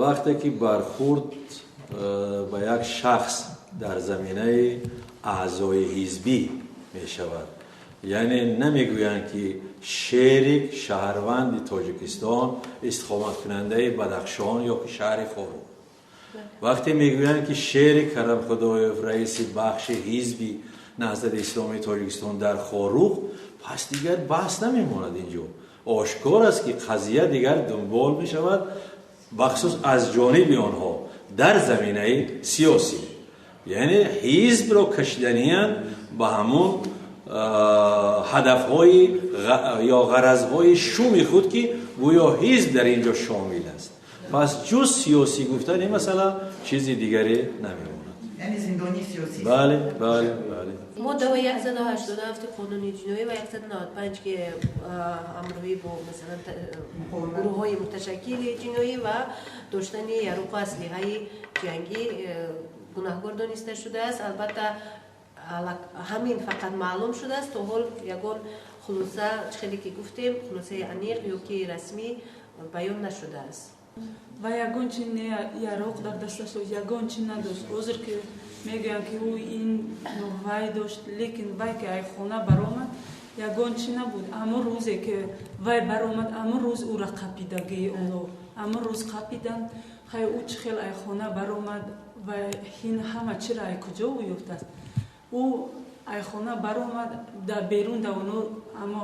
Вақте ки бархӯрд ба як шахс дар заминаи аъзои ҳизбӣ мешавад, яъне намегӯянд, ки Шерик, шаҳрванди Тоҷикистон, истиқоматкунандаи Бадахшон ё ки шаҳри Хоруғ. Вақте мегӯянд, ки Шерик Карамхудоев, раиси бахши ҳизби Наҳзати Исломии Тоҷикистон дар Хоруғ, пас дигар баҳс намемонад. Инҷо ошкор аст, ки қазия дигар дунбол мешавад, бахусус аз ҷониби онҳо дар заминаи сиёсӣ, яъне ҳизбро кашиданиянд ба ҳамун ҳадафҳои ё ғаразҳои шуми худ, ки гӯё ҳизб дар ин ҷо шомил аст. Пас ҷуз сиёсӣ гуфтани масъала чизи дигаре намемонад. Яъне зиндонии сиёсӣ. Бале. Моддаҳои 187 қонуни ҷиноӣ ва 195, ки ҳамроҳӣ бо, масалан, гурӯҳҳои муташаккили ҷиноӣ ва доштани яроқу аслиҳаи ҷангӣ гунаҳгор дониста шудааст. Албатта, ҳамин фақат маълум шудааст. То ҳол ягон хулоса, хеле ки гуфтем, хулосаи аниқ ё ки расмӣ баён нашудааст. Ва ягон чи не яроқ дар дасташ дошт, ягон чи надошт. Ҳозир ки мегӯянд, ки ӯ ин вай дошт, лекин вай ки ай хона баромад, ягон чи набуд. Ҳамон рӯзе ки вай баромад, ҳамон рӯз ӯра қапидагии оно, ҳамон рӯз қапиданд. Хай, ӯ чӣ хел ай хона баромад ва ҳин ҳама чиро ай куҷо ӯ ёфтааст? Ӯ ай хона баромад, дар берун да оно амо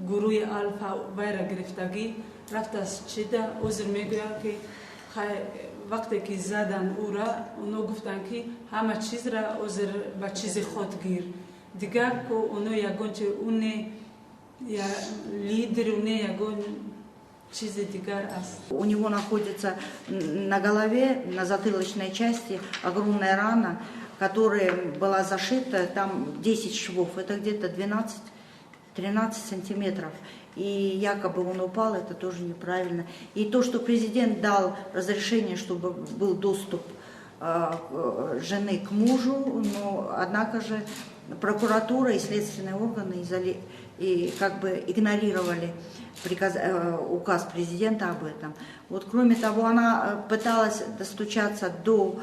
гурӯҳи Алфа вайра гирифтагӣ рафтааст. Чида ҳозир мегӯянд, ки хай, вақте ки задан ӯра, оно гуфтанд, ки ҳама чизра ҳозир ба чизи худ гир. Дигар ку оно ягон чи, ӯ не лидеру, не ягон чизи дигар аст. У него находится на голове, на затылочной части огромная рана, которая была зашита, там 10 швов, это где-то 12-13 сантиметров. И якобы он упал, это тоже неправильно. И то, что президент дал разрешение, чтобы был доступ жены к мужу, но однако же прокуратура и следственные органы и как бы игнорировали приказ, указ президента об этом. Вот, кроме того, она пыталась достучаться до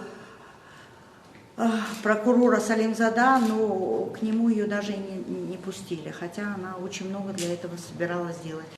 прокурора Салимзада, но к нему ее даже не пустили, хотя она очень много для этого собиралась делать.